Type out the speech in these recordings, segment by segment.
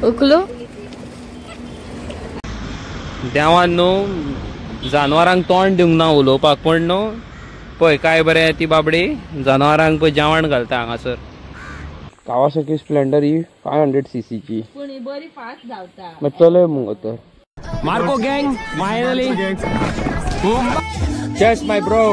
उखलू देवान न्हू जानवरांक तोंड दिवंक ना उलोवपाक, पण न्हू पळय काय बरें ती बाबडी जनावरांक पळय जेवण घालता हांगासर. कावासाकी स्प्लेंडर ही 500 सीसीची, पूण ही बरी फास्ट धांवता. मागीर चलय मुगो तर. Marco gang finally. Cheers my bro.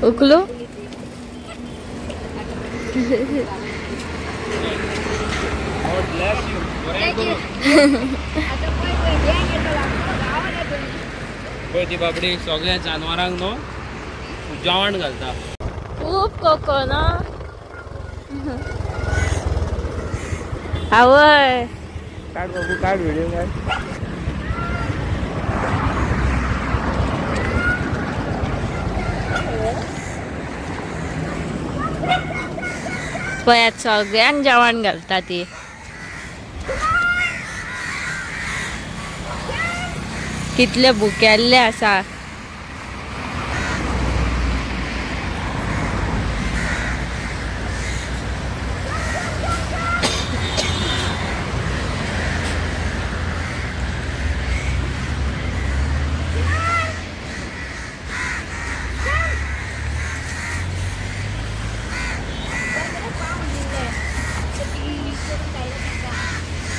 उखलू पळय ती बाबडी सगळ्या जानवरांक न्हू जेवण घालता. खूब कोको ना आवय. काड बाबू काड व्हिडिओ काड. पळयात सगळ्यांक जेवण घालता ती. कितले भुकेल्ले आसा.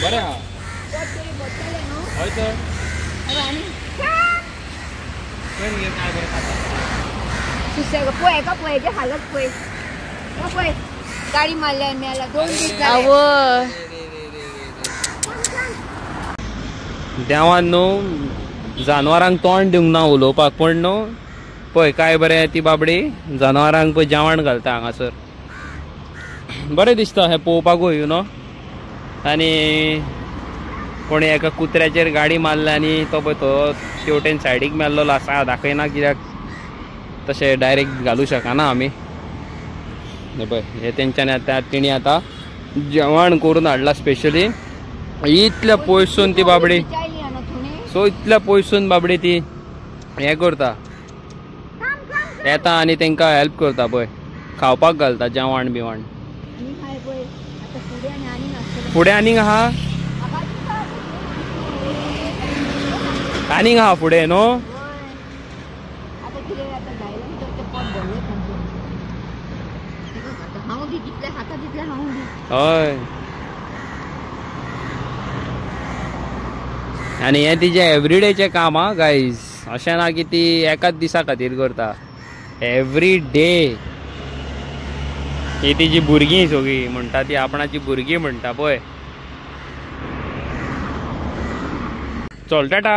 बरें आहा. हय तर पळय एका पळयचे हालत पळय पळय गाडी मारल्या मेला 2 दीस जाले. देवान न्हू जानवरांक तोंड दिवंक ना उलोवपाक, पण न्हू पळय काय बरें ती बाबडी जनावरांक पळय जेवण घालता हांगासर. बरें दिसता हें पळोवपाकूय you know. आनी कोणी एका कुत्र्याचेर गाडी मारल्या आनी तो पळय तो शेवटेन सायडीक मेल्लो आसा. दाखयना कित्याक तशें डायरेक्ट घालूं शकना आमी. हे पळय हे तेंच्यांनी आतां तेणी आतां जेवण करून हाडलां स्पेशली इतल्या पयसून ती बाबडी. सो इतल्या पयसून बाबडी ती हें करता, येता आनी तेंकां हेल्प करता. पळय खावपाक घालता जेवण बिवण. फुडें आनीक आहा, आनीक आहा फुडें न्हू. हय आनी हें तिजें एवरीडेचें काम आं गायज, अशें ना की ती एकाच दिसा खातीर करता, एवरी डे. ही तिजी भुरगीं सगळीं म्हणटा ती आपणाची भुरगीं म्हणटा पळय. चल tata,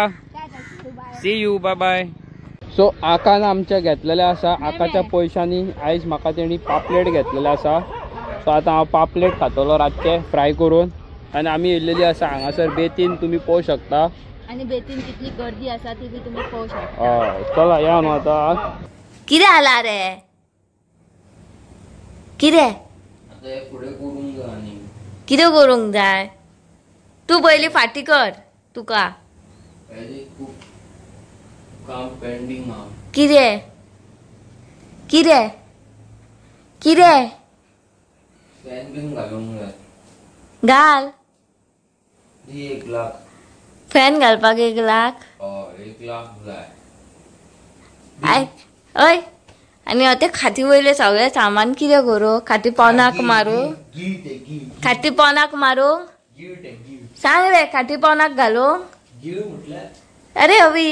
see you, bye bye. So आकान आमच्या घेतलेले आसा. आकाच्या पयशांनी आयज म्हाका तेणी पापलेट घेतलेले आसा. सो आतां हांव पापलेट खातलो रातचे फ्राय करून. आनी आमी येयल्लेली आसा हांगासर बेतीन, तुमी पळोवंक शकता. आनी बेतीन कितली गर्दी आसा ती बी तुमी पळोवंक शकता. हय चला या न्हू आतां. कितें जाला रे? कितें कितें करूंक जाय? तूं पयलीं फाटी कर तुका. कितें कितें कितें घाल? 1 लाख फॅन घालपाक 1 लाख? 1 लाख जाय. हय आनी आतां खाती वयलें सगळें सामान कितें करूं? खाती पोनाक मारूं? खाती पोनाक मारूं? सांग रे, खाती पोनाक घालूं? अरे अवी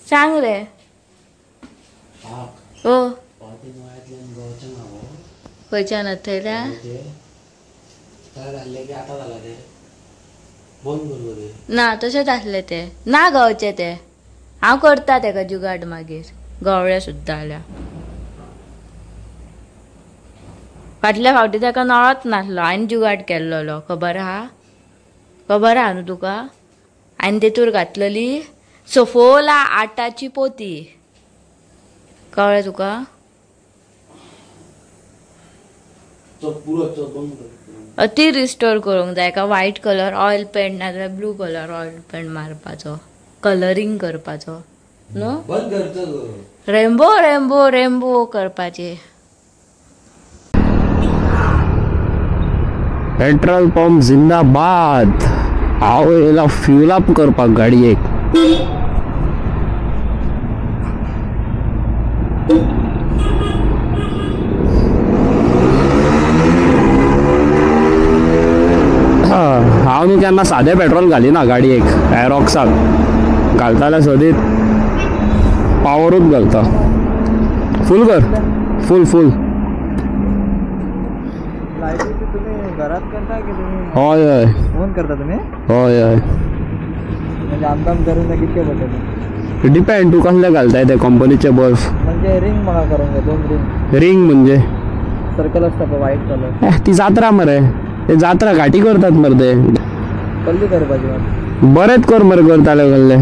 सांग रे. हो खंयच्यान थंयल्या? ना तशेंच आसलें तें, ना गावचें तें. हांव करता तेका जुगाड मागीर. गवळे सुद्दां जाल्यार फाटल्या फावटी तेका नळोच नासलो, हांवें जुगाड केल्लो. खबर आहा? खबर आहा न्हू तुका? हांवें तेतूर घातलेली सफोला आटाची पोती. कळ्ळें तुका? ती रिस्टोर करूंक जाय का व्हायट कलर ऑयल पेंट नाजाल्यार ब्लू कलर ऑयल पेंट मारपाचो, कलरींग करपाचो न्हू, रेम्बो रेम्बो रेम्बो करपाचे. पेट्रोल पंप जिंदाबाद. हांव येयला फ्युल अप करपाक गाडयेक. हांव न्हू केन्ना सादें पेट्रोल घालिना गाडयेक, एरॉक्साक घालताले सदीत पावरूच घालता. फूल कर, फूल फूल. घरात करता की तुम्ही? हय हय. फोन करता तुम्ही? हय हय. म्हणजे आमदाम करून कितके पडटले? डिपेंड तू कसले घालताय ते कंपनीचे बल्ब. म्हणजे रिंग म्हाका करूंक जाय, 2 रिंग. रिंग म्हणजे सर्कल आसता पळय व्हायट कलर. ती जात्रा मरे, ते जात्रा घाटी करतात मरे ते. कसली करपाची? बरेच कर मरे करताले कसले.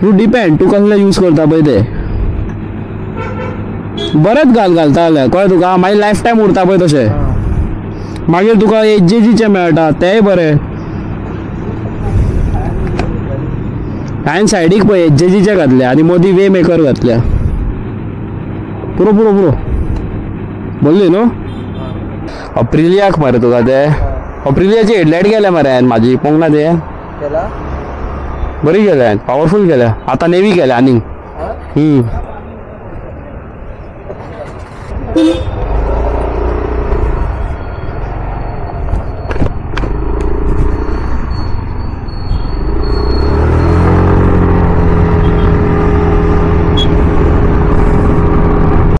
तू डिपेंड तू कसले यूज करता पळय ते. बरेच घाल घालता जाल्यार कळ्ळें तुका, मागीर लायफ टायम उरता पळय तशें. मागीर तुका एचजेजीचे मेळटा तेय बरे. हांवें सायडीक पळय एचजेजीचे घातले आनी मदीं वे मेकर घातल्या. पुरो पुरो पुरो बोलली न्हू. अप्रिलियाक मरे तुका ते, अप्रिलियाची हेडलायट गेल्या मरे हांवें म्हाजी, पळोवंक ना ते बरी केल्या हांवें, पावरफूल केल्या. आतां नेवी केल्या आनीक.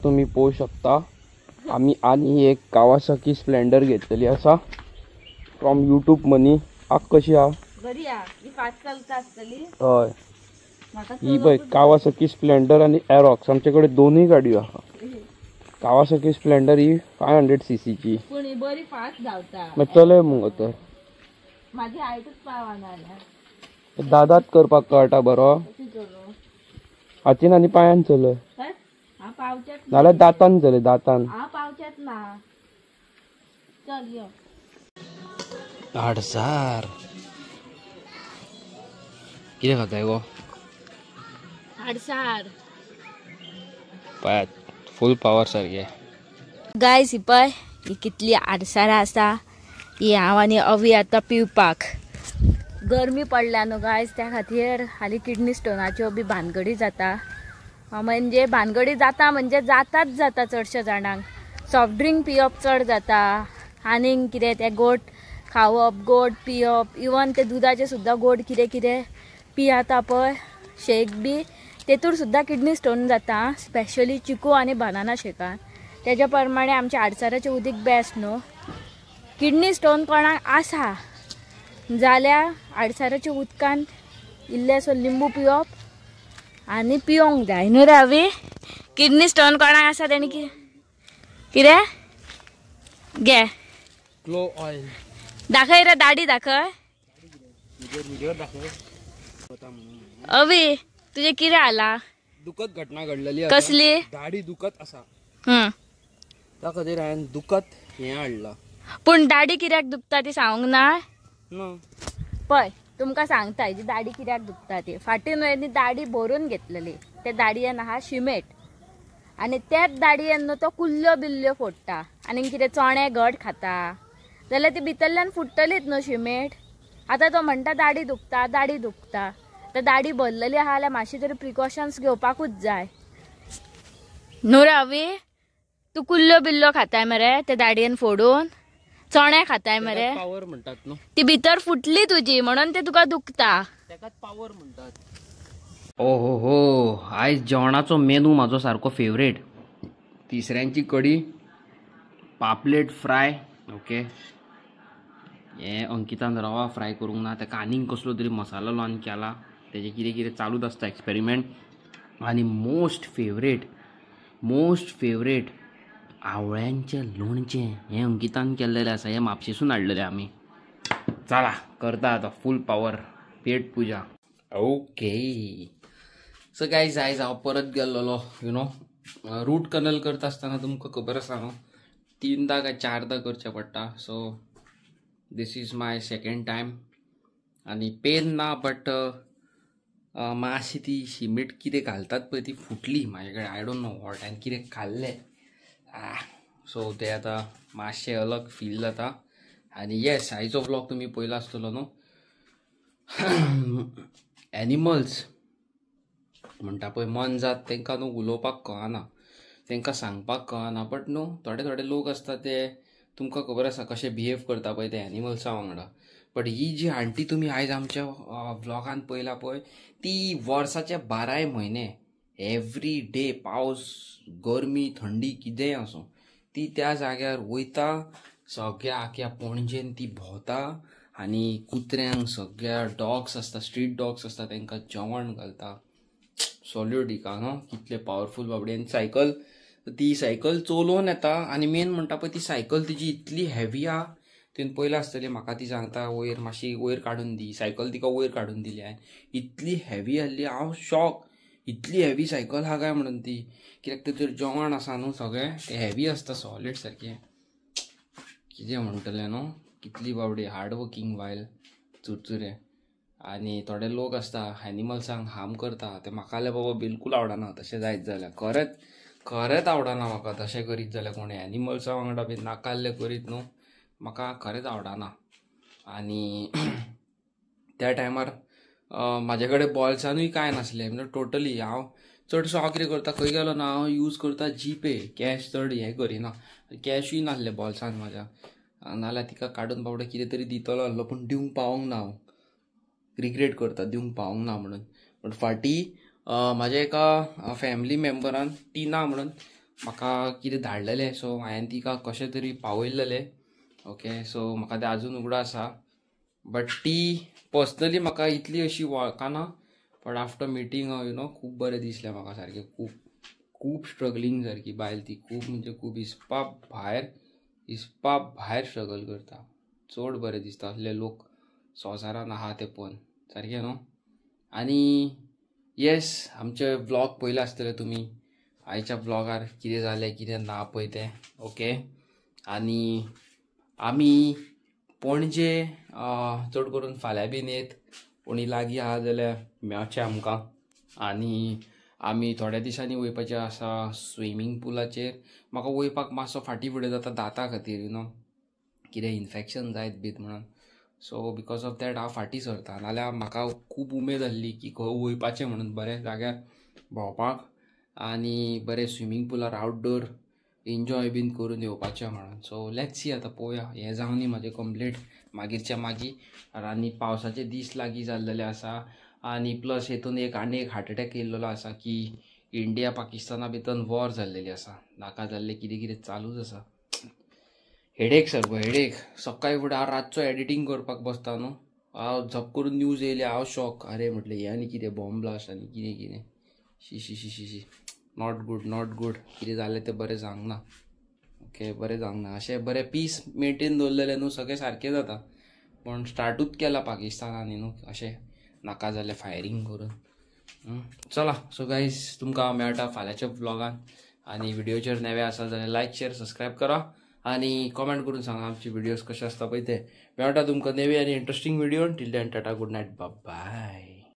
तुम्ही पळोवंक शकता आमी आनी एक कावासाकी स्प्लेंडर घेतलेली आसा फ्रॉम यूट्यूब मनी. आक कशी आहा? बरी आहा. ही फास्ट चलता आसतली. हय, ही पळय कावासाकी स्प्लेंडर आनी एरॉक्स आमचे कडेन दोनूय गाडयो आहा. कावासाकी स्प्लेंडर ही 500 सीसीची, पूण ही बरी फास्ट धांवता. मागीर चलय मुगो तर. म्हाजी हायटूच पावना जाल्यार. दादात करपाक कळटा बरो, हातीन आनी पांयान चलय, नाल्यार दातान चलय. दातान पावचेच ना. चल यो. आडसार कितें खाताय गो? आडसार पळयात फूल पावर सारके. गायस ही पळय ही कितली आडसारां आसा. ही हांव आनी अवी आतां पिवपाक. गरमी पडल्या न्हू गायस, त्या खातीर हालीं किडनी स्टोनाच्यो बी भानगडी जाता. म्हणजे भानगडी जाता म्हणजे जाताच जाता चडशा जाणांक. सॉफ्ट ड्रिंक पिवप चड जाता, आनीक कितें तें गोड खावप, गोड पिवप, इवन ते दुदाचें सुद्दां गोड कितें कितें पियाता पळय, शेक बी, तेतूर सुद्दां किडनी स्टोन जाता. स्पेशली चिकू आनी बनाना शेकान. तेज्या प्रमाणे आमच्या आडसाराचें उदीक बेस्ट न्हू. किडनी स्टोन कोणाक आसा जाल्यार आडसाराच्या उदकान इल्लेसो लिंबू पिवप आनी पिवंक जाय न्हू रे अवी. किडनी स्टोन कोणाक आसा तेणी कितें घे दाखय रे, दाडी दाखय. अवी तुझे कितें आला? दुखद घटना घडलेली. कसली? दाडी दुखत आसा त्या खातीर हांवें दुखत हें हाडलां. पूण दाडी कित्याक दुखता ती सांगूंक ना? पळय तुमकां सांगता हेजी दाडी कित्याक दुखता ती. फाटीं न्हय दाडी भरून घेतलेली, त्या दाडयेन आहा शिमेट आनी त्याच दाडयेन न्हू तो कुल्ल्यो बिल्ल्यो फोडटा आनी कितें चणे घट खाता जाल्यार ती भितरल्यान फुट्टलीच न्हू शिमेट. आतां तो म्हणटा दाडी दुखता दाडी दुखता, तर दाडी भरलेली आहा जाल्यार मातशी तरी प्रिकॉशन्स घेवपाकूच जाय न्हू रे अवी. तूं कुल्ल्यो बिल्ल्यो खाताय मरे ते दाडयेन फोडून, चणे खाताय मरे, पावर म्हणतात न्हू, ती भितर फुटली तुजी म्हणून ते तुका दुखता, तेकाच पावर म्हणतात. ओ हो हो, आयज जेवणाचो मेनू म्हाजो सारको फेवरेट. तिसऱ्यांची कडी, पापलेट फ्राय, ओके, हे अंकितान रवा फ्राय करूंक ना, ताका आनीक कसलो तरी मसालो लावन केला, तेजे कितें कितें चालूच आसता एक्सपेरिमेंट. आनी मोस्ट फेवरेट, मोस्ट फेवरेट आवळ्यांचें लोणचें, हें अंकितान केल्लेलें आसा, हें म्हापशेसून हाडलेलें आमी. चला करता आतां फूल पावर पेट पुजा. ओके सो गायज, आयज हांव परत गेल्लोलो you know रूट कनल करता आसतना तुमकां खबर आसा न्हू 3दा काय 4दा करचें पडटा. So this is my second time. आनी पेन ना बट मातशी ती शिमीट कितें घालतात पळय ती फुटली म्हाजे कडेन. I don't know what हांवें कितें खाल्लें. सो ते आतां मातशें अलग फील जाता. आनी येस आयचो व्लॉग तुमी पळयला आसतलो न्हू. एनिमल्स म्हणटा पळय मनजात तांकां न्हू उलोवपाक कळना, तांकां सांगपाक कळना. बट न्हू थोडे थोडे लोक आसता ते तुमकां खबर आसा कशें बिहेव करता पळय ते एनिमल्सा वांगडा. बट he जी आंटी तुमी आयज आमच्या व्लॉगान पळयला पळय ती वर्साचे 12 म्हयने एवरी डे पावस गरमी थंडी कितेंय आसूं ती त्या जाग्यार वयता. सगळ्या आख्या पणजेन ती भोंवता आनी कुत्र्यांक सगळ्या डॉग्स आसता स्ट्रीट डॉग्स आसता तांकां जेवण घालता. सॉल्यूट हिका न्हू कितले पावरफूल बाबडी. आनी सायकल ती सायकल चलोवन येता. आनी मेन म्हणटा पळय ती सायकल तिजी इतली हेवी आहा तुवें पयला आसतली. म्हाका ती सांगता वयर मातशी वयर काडून दी. सायकल तिका वयर काडून दिली हांवें. इतली हेवी आहली हांव शॉक. इतली हेवी सायकल आहा काय म्हणून ती. कित्याक तेजेर जेवण आसा न्हू सगळें तें हेवी आसता सॉलीड सारकें. कितें म्हणटलें न्हू कितली बाबडी हार्ड वर्कींग बायल चुरचुरे. आनी थोडे लोक आसता एनिमल्सांक हार्म करता ते म्हाका जाल्यार बाबा बिलकूल आवडना तशें जायत जाल्यार. खरेंच खरेंच आवडना म्हाका तशें करीत जाल्यार कोणी एनिमल्सां वांगडा बी नाकाल्लें करीत न्हू म्हाका खरेंच आवडना. आनी त्या टायमार म्हाजे कडेन बॉल्सानूय कांय नासलें म्हणजे टोटली. हांव चडसो हांव कितें करता खंय गेलो ना हांव यूज करता जीपे. कॅश चड हें करिना. कॅशूय नासलें बॉल्सान म्हाज्या. नाल्यार तिका काडून बाबडो कितें तरी दितलो आहलो पूण दिवंक पावोंक ना. हांव रिग्रेट करता दिवंक पावोंक ना म्हणून. बट फाटीं म्हाज्या एका फॅमिली मेम्बरान टिना म्हणून म्हाका कितें धाडलेलें. सो हांवें तिका कशें तरी पावयलेलें. ओके सो म्हाका तें आजून उगडा आसा. बट ती पर्सनली म्हाका इतली अशी वळखना. But after meeting you know खूब बरें दिसलें म्हाका सारकें. खूब खूब स्ट्रगलींग सारकी बायल ती. खूब म्हणजे खूब हिसपा भायर स्ट्रगल करता. चड बरें दिसता असले लोक संवसारान आहा ते पळोवन सारकें न्हू. आनी येस आमचे व्लॉग पळयले आसतले तुमी आयच्या व्लॉगार कितें जालें कितें ना पळय तें. ओके आनी आमी पणजे चड करून फाल्यां बीन येत कोणी लागीं आहा जाल्यार मेळचें आमकां. आनी आमी थोड्या दिसांनी वयपाचें आसा स्विमींग पुलाचेर. म्हाका वयपाक मातसो फाटीं फुडें जाता दांता खातीर you know कितें इन्फेक्शन जायत बीत म्हणून. सो because of that हांव फाटीं सरता. नाल्यार म्हाका खूब उमेद आहली की खंय वयपाचें म्हणून बरें जाग्यार भोंवपाक आनी बरें स्विमींग पुलार आउटडोर एन्जॉय बीन करून येवपाचें म्हणून. सो let's see आतां पळोवया हें जावनी म्हाजें कंप्लीट मागीरच्या मागीर. आनी पावसाचे दीस लागीं जाल्लेले आसा. आनी प्लस हेतून एक आनी एक हार्ट अटॅक येयल्लो आसा की इंडिया पाकिस्ताना भितर वॉर जाल्लेली आसा. नाका जाल्लें कितें कितें चालूच आसा. हेडेक सारको हेडेक. सकाळी फुडें हांव रातचो एडिटींग करपाक बसता न्हू हांव झप करून न्यूज येयली हांव शॉक. अरे म्हटलें हें आनी कितें बॉम्ब ब्लास्ट आनी कितें कितें शी शी शी शी शी not good not good. कितें जालें तें बरें जावंक ना. ओके बरें जावंक ना. अशें बरें पीस मेंटेन दवरलेलें न्हू सगळें सारकें जाता. पूण स्टार्टूच केला पाकिस्तानान न्हू अशें नाका जालें फायरींग करून. चला सो गायज तुमकां हांव मेळटा फाल्यांच्या व्लॉगान. आनी व्हिडियोचेर नवे आसा जाल्यार लायक शेर सबस्क्रायब करा आनी कॉमेंट करून सांगा आमचे व्हिडियोज कशे आसता पळय ते. मेळटा तुमकां नवी आनी interesting video. Till then tata good night bye.